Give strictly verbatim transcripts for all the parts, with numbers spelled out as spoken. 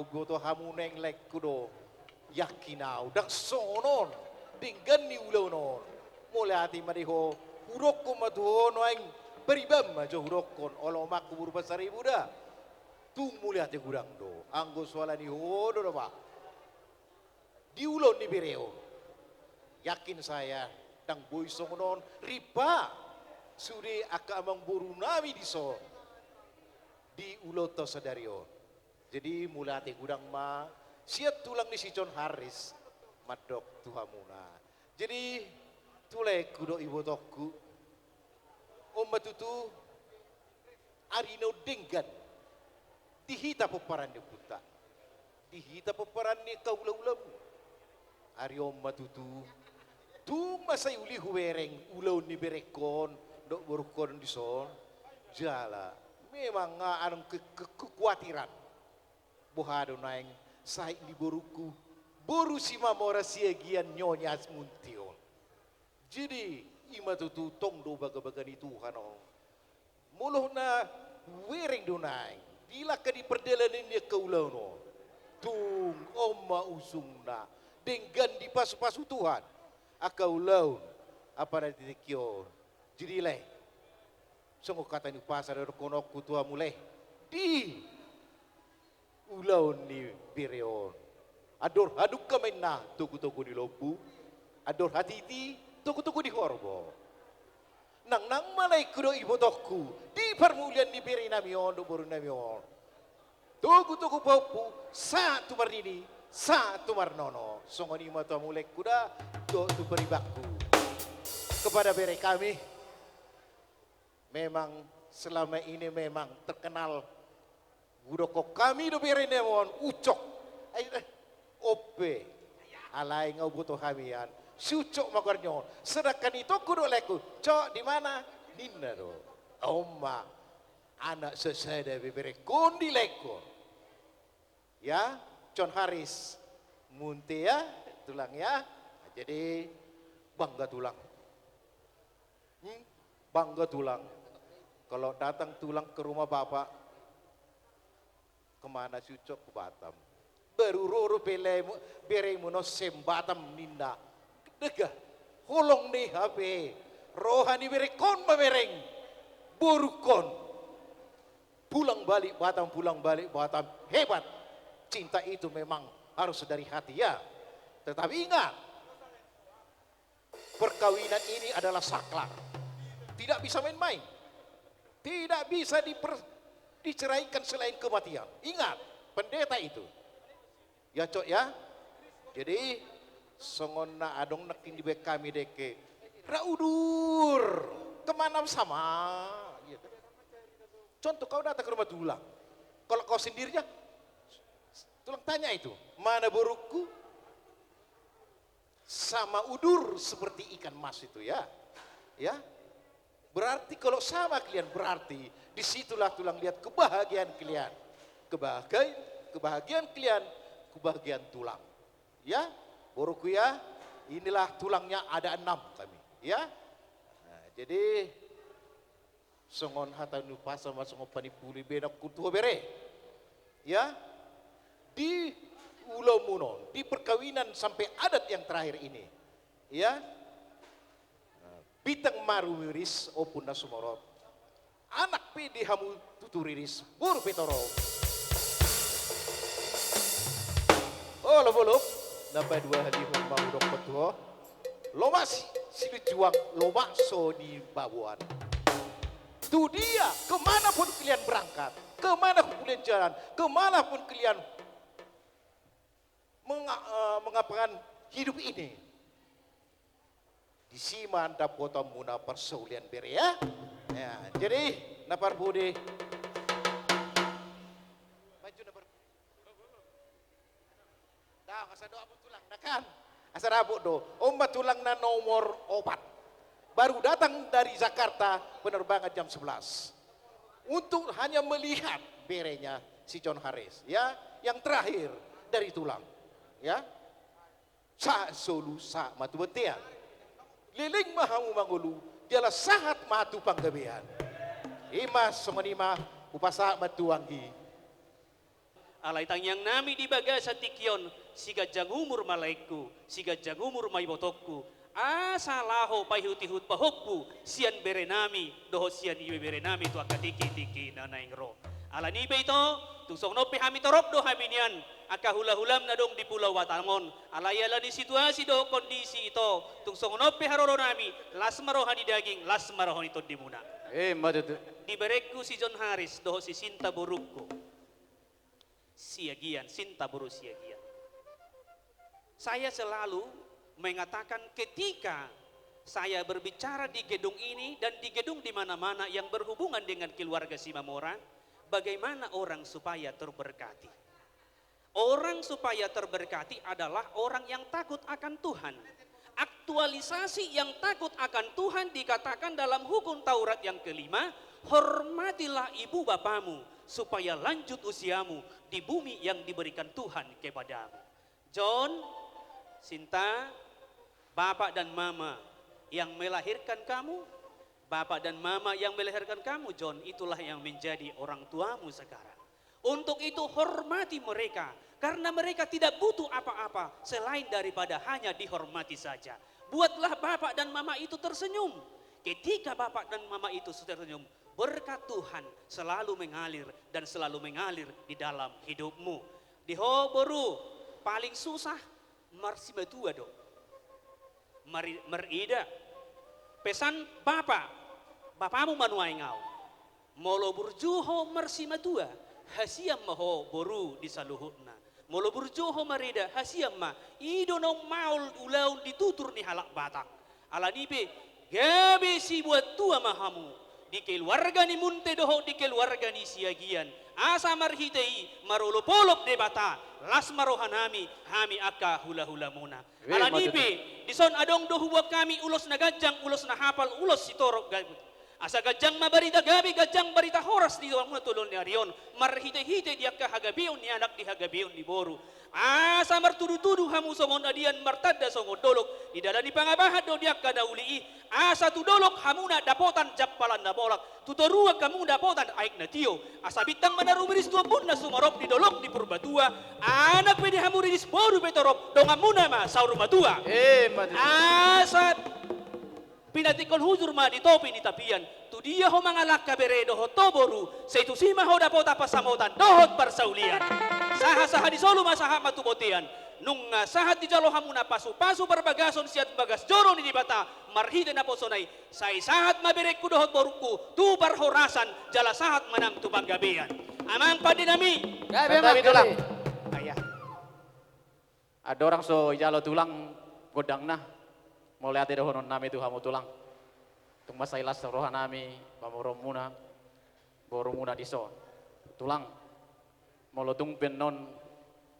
Diboto hamu nuaeng laengku do, yakin ahu ndang songon on denggan ni ulaon on. Mauliate ma di ho, hudokkon ma tu ho nuaeng, pariban ma jo hudokkon, olo ma huboru Pasaribu da. Tung mauliate godang do, anggo so ala ni ho do, do ba. Di ulaon ni bere on. Yakin saya, ndang boi songon on, ripa, sude angka amangboru nami dison. Di ulaonta sadari on. Jadi, mauliate godang ma, sian tulang ni si John Harris, mandok tu hamuna. Jadi, tu laengku dohot ibotongku. On ma tutu, ari na undenggan. Di hita pomparan ni ompunta. Di hita pomparan ni angka hula-hulamu. Ari on ma tutu. Tung ma sai uli hubereng, ulaon ni berengkon, dohot borungkon dison. Jala, memang nga adong ke-, ke-, kekuatiran. Boha do nuaeng, sahit ni borungku, boru Simamora Siagian Nyonya Munti on. Jadi, i ma tutu tong do bagabaga ni Tuhan on. Molo na hubereng do nuaeng, di langka ni pardalanan ni angka ulaon on. Tung, on ma ujungna, denggan dipasupasu Tuhan. Angka ulaon, apa na di tingki on. Jadi lae. Songon hata ni umpasa do dohononku tu hamu lae. Di ulaon ni bere on. Andor hadungka ma inna togu-togu ni lombu. Andor hatiti togu-togu ni horbo. Nangnang ma laengku dohot ibotongku. Di parmulian ni bere nami on, dohot boru nami on. Togu-togu pahompu, sahat tu marnini, sahat tu marnono. Songon i ma tu hamu laengku da, dohot tu paribanku. Kepada bere kami. Memang selama ini memang terkenal. Hudokkon hami do bere nami on, Ucok. Eh, eh, on pe. Alai nga huboto hami an. Si Ucok ma goarna on. Sedangkan itongku dohot laengku, Cok, di mana? Ninna do. On ma. Anak sasada be berengkon di laengkon. Ya, John Harris. Munti ya, tulang ya. Jadi, bangga tulang. Hmm? Bangga tulang. Kalau datang tulang ke rumah bapak, kemana si Ucok? Ke Batam. Baru ro dope lae mu, beremu non sian Batam ninna. Dega, holong ni hape. Roha ni berengkon mamereng. Borungkon. Pulang balik Batam, pulang balik Batam. Hebat. Cinta itu memang harus dari hati, ya. Tetapi ingat, perkawinan ini adalah sakral. Tidak bisa main-main. Tidak bisa diper-, diceraikan selain kematian. Ingat, pendeta itu. Ya, Cok, ya. Jadi, songon na adong nangkin dibaen hami dengke. Ra udur, kemana sama. Gitu. Contoh, kau datang ke rumah tulang. Kalau kau sendirinya, tulang tanya itu, mana borungku? Sama udur seperti ikan mas itu, ya. Ya. Berarti kalau sama kalian, berarti di situlah tulang lihat kebahagiaan kalian. Kebahagiaan, kebahagiaan kalian, kebahagiaan tulang. Ya, borungku ya, inilah tulangnya ada enam kami. Ya. Nah, jadi songon hata ni umpasa ma songon panimpuli be nangkin tu ho bere. Ya. Di ulaonmuna on, di perkawinan sampai adat yang terakhir ini. Ya. Bintang maru riris, ompung na sumorop. Anak pe di hamu tutu riris, boru pe torop. Olo bolok, na paduahalihon ma hudokkon tu ho. Lomak si, silinjuang, lomak so nibaboan. Tu dia, ke mana pun kalian berangkat, ke mana pun kalian jalan, ke mana pun kalian menga-, eh, mengapakan hidup ini. Disi ma dapotonmuna parsaulian bere, ya. Ya, jadi, na parpudi. Maju na parpudi. Dah, asa doa pun tulang, dah kan? Asa dapot do. On ma tulang na nomor opat. Baru datang dari Jakarta, penerbangan jam sebelas. Untuk hanya melihat berenya si John Harris, ya, yang terakhir dari tulang, ya. Sahat solu, sahat ma tu bontean. Leleng ma hamu mangolu, jala sahat ma tu panggabean. I ma songon i ma, hupasahat ma tu anggi. Alai tangiang nami di bagasan tingki on, siganjang umur ma laengku, siganjang umur ma ibotongku, asa laho paihut-ihut pahompu sian bere nami dohot sian ibebere nami tu angka tingki-tingki na naeng ro. Ala ni i pe ito, tung songon on pe hami torop do hami nian, angka hula-hulam na adong di Pulau Batam on, alai ala ni situasi dohot kondisi ito, tung songon on pe haroro nami, las ma roha ni daging, las ma roha ni tondimuna. Eh, ma tutu. Di berengku si John Haris dohot si Sinta borungku. Siagian, Sinta boru Siagian. Saya selalu mengatakan ketika saya berbicara di gedung ini dan di gedung di mana-mana yang berhubungan dengan keluarga Simamora, bagaimana orang supaya terberkati? Orang supaya terberkati adalah orang yang takut akan Tuhan. Aktualisasi yang takut akan Tuhan dikatakan dalam hukum Taurat yang kelima, "Hormatilah ibu bapamu, supaya lanjut usiamu di bumi yang diberikan Tuhan kepadamu." John, Sinta, bapak dan mama yang melahirkan kamu, bapak dan mama yang melahirkan kamu, John, itulah yang menjadi orang tuamu sekarang. Untuk itu, hormati mereka, karena mereka tidak butuh apa-apa selain daripada hanya dihormati saja. Buatlah bapak dan mama itu tersenyum. Ketika bapak dan mama itu tersenyum, berkat Tuhan selalu mengalir dan selalu mengalir di dalam hidupmu. Di ho boru, paling susah marsimatua do. Mari-, marida. Pesan bapa, bapamu ma nuaeng au. Molo burju ho marsimatua, hasian ma ho boru di saluhutna. Molo burju ho marida, hasian ma. I do naung maol ulaon di tutur ni halak Batak. Ala ni i pe, gabe sibuat tua ma hamu di keluarga ni Munte dohot di keluarga ni Siagian. Asa marhite i marolop-olop Debata, las ma roha nami, hami angka hula-hulamuna. Ala ni i pe, dison adong do huboan hami ulos na ganjang, ulos na hapal, ulos sitorop gabe. Asa ganjang ma barita gabe, ganjang barita horas di rohamuna tu ulaon ni ari on, marhite-hite di angka hagabeon ni anak, di hagabeon ni boru. Asa martudu-tudu hamu songon adian, martanda songon dolok, didalani pangabahan do di angka na uli i. Asa tu dolok hamuna dapotan jampalan na bolak, tu toruan hamu dapotan aek na tio. Asa bintang ma na rumiris tu ombunna sumarop di dolok ni Purbatua. Anak pe di hamu riris, boru pe torop, donganmuna ma saur matua. Eh, mate. Asa pinantikhon hujur ma di topi ni tapian. Tu dia ho mangalangka, bere dohot ho boru, sai tusi ma ho dapotan pansamotan dohot parsaulian. Sahat-sahat ni solu ma sahat ma tu bontean. Nunga sahat dijalo hamuna pasu-pasu parbagason sian bagas joro ni Debata, marhite naposona i, sai sahat ma berengku dohot borungku tu parhorasan, jala sahat ma nang tu panggabean. Amang pande nami. Gabe, amang, gabe. Ayah. Andorang so dijalo tulang gondangna, mauliate dohonon nami tu hamu tulang. Tung mansai las roha nami pamoruonmuna, borumuna dison. Tulang, molo tung pe annon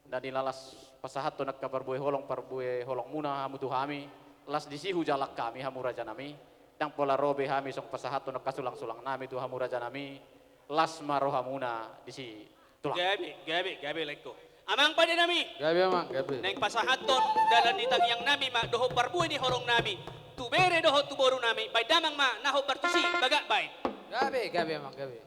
na nilalas pasahathon angka parbue holong, parbue holongmuna hamu tu hami, las disi hujalang hami hamu raja nami, ndang pola ro be hami songon pasahathon angka sulang-sulang nami tu hamu raja nami, las ma rohamuna disi. Tulang. Gabe, gabe, gabe laengku. Amang pande nami. Gabe, amang, gabe. Naeng pasahathon dalan ni tangiang nami ma dohot parbue ni holong nami tu bere dohot tu boru nami, baen damang ma na hombar tusi, bagak baen. Gabe, gabe, amang, gabe.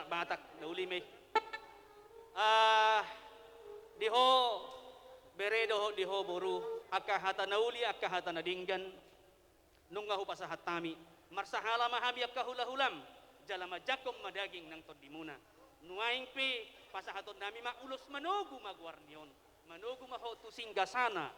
Batak, na uli ma i. Ah, di ho bere dohot di ho boru, angka hata na uli, angka hata na denggan, nunga hupasahat hami. Marsahala ma hami angka hulahulam, jala manjangkon ma daging nang tondimuna. Nuaeng pe pasahatonnami ma ulos manogu ma goarni on. Manogu ma ho tu singgasana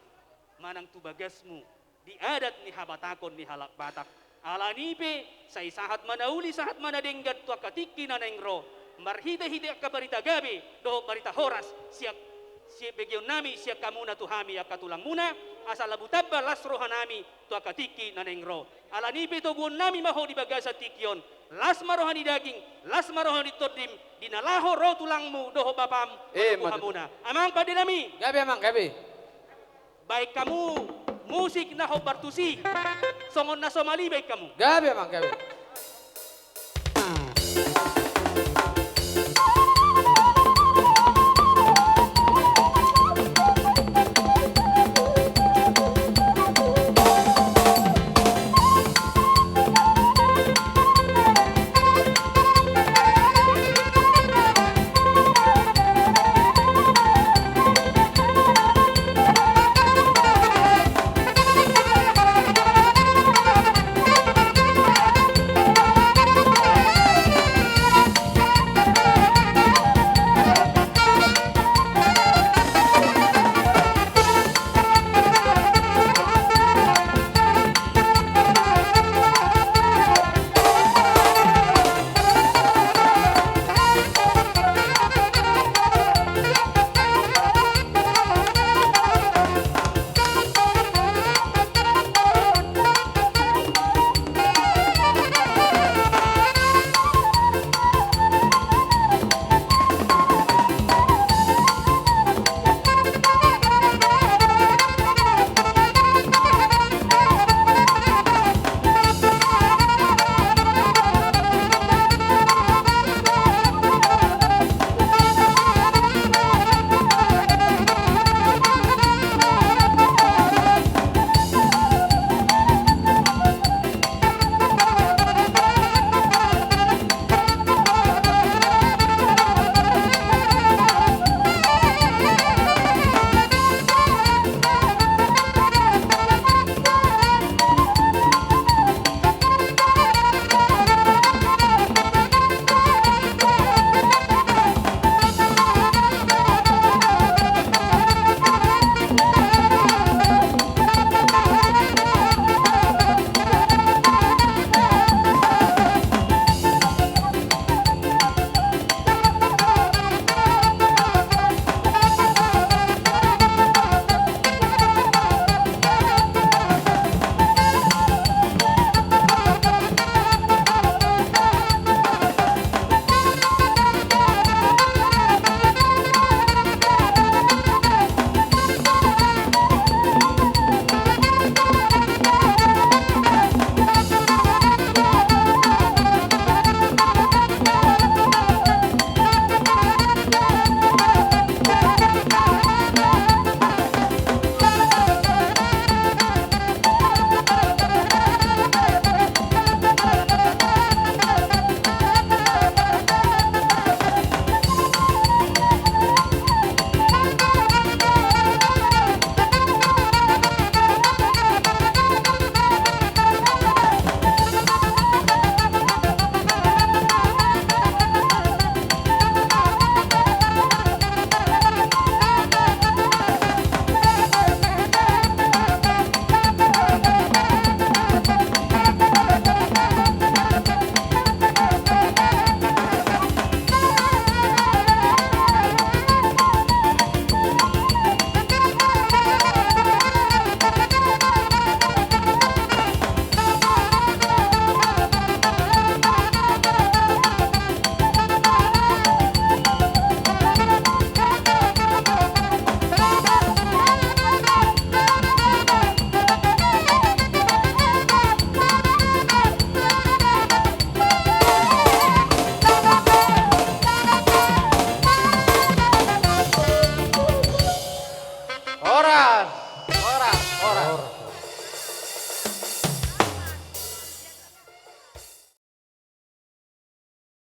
manang tu bagasmu di adat ni habatahon ni halak Batak. Alani i pe, sai sahat ma na uli, sahat ma na denggan tu angka tingki na naeng ro, marhitehite angka barita gabe dohot barita horas sian, sibegeonnami sian hamuna tu hami angka tulangmuna, asa lampu tamba las rohanami tu angka tingki na naeng ro. Alani i pe toguonnami ma ho di bagasan tingki on, las ma roha ni daging, las ma roha ni tondim, di na laho ro tulangmu dohot bapam. Eh, manogu ma tutu. Hamuna. Amang pandenami. Gabe, amang, gabe. Baen hamu musik na hombar tusi. Songon na somal i baen hamu. Gabe, amang, gabe.